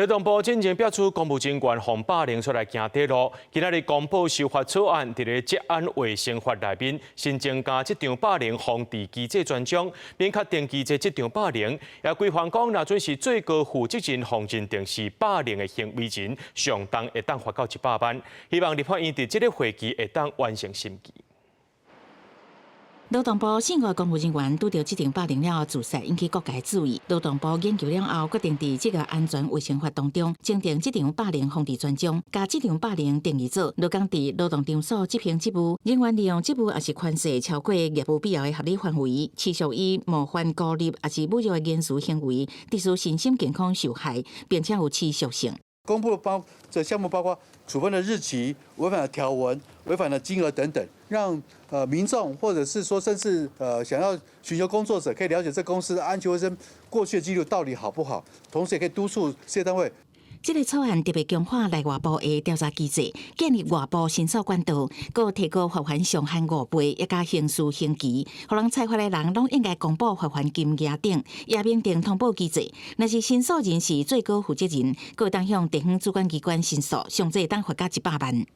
勞動部進前表示公務人員防霸凌出來行短路，今仔日公布修法草案，佇咧職安衛生法內面新增加職場霸凌防治機制專章，明確定義這職場霸凌，也規範講，若準是最高負責人予認定是霸凌的行為人，上重會當罰到100萬。希望立法院佇這个會期會當完成審議。勞動部4月公務人員拄著職場霸凌了後自殺，引起各界注意。勞動部研究了後，決定佇職業安全衛生法當中，增訂職場霸凌防治專章，共職場霸凌定義做，勞工佇勞動場所執行職務，人員利用職務抑是權勢超過業務必要的合理範圍，持續以冒犯、孤立抑是侮辱的言辭行為，致使身心健康受害，並且有持續性。公布的包這項目包括處分的日期、違反的條文、違反的金額等等，讓民眾或者是說甚至想要尋求工作者可以了解這公司的安全衛生過去的記錄到底好不好，同時也可以督促事業單位。這个草案特別強化內外部的調查機制，建立外部申訴管道，閣提高罰鍰上限5倍，抑加刑事刑期，予人裁罰的人攏應該公布罰鍰金額等，也明定通報機制。若是申訴人是最高負責人，閣會當向地方主管機關申訴，上濟會當罰到100萬。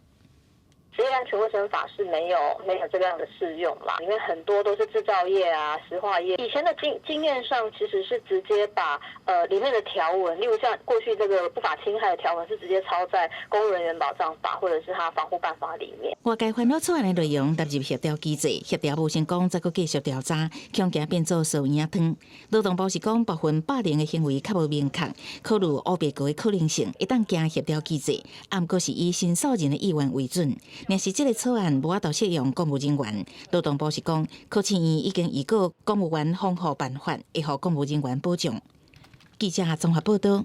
職業安全衛生法是沒有這樣的適用啦，因為很多都是製造業啊、石化業。以前的經驗上其實是直接把裡面的條文，例如像過去這個不法侵害的條文，是直接抄在公務人員保障法或者是它防護辦法裡面。外界煩惱草案的內容納入協調機制，協調無成功，再閣繼續調查，恐驚變做臊圓仔湯。勞動部是講部分霸凌的行為較無明確，考慮烏白告的可能性，會當行協調機制，毋過是以申訴人的意願為準。若是這个草案無法度適用公務人員，勞動部是講，考試院已經預告公務員防護辦法，會予公務人員保障。記者綜合報道。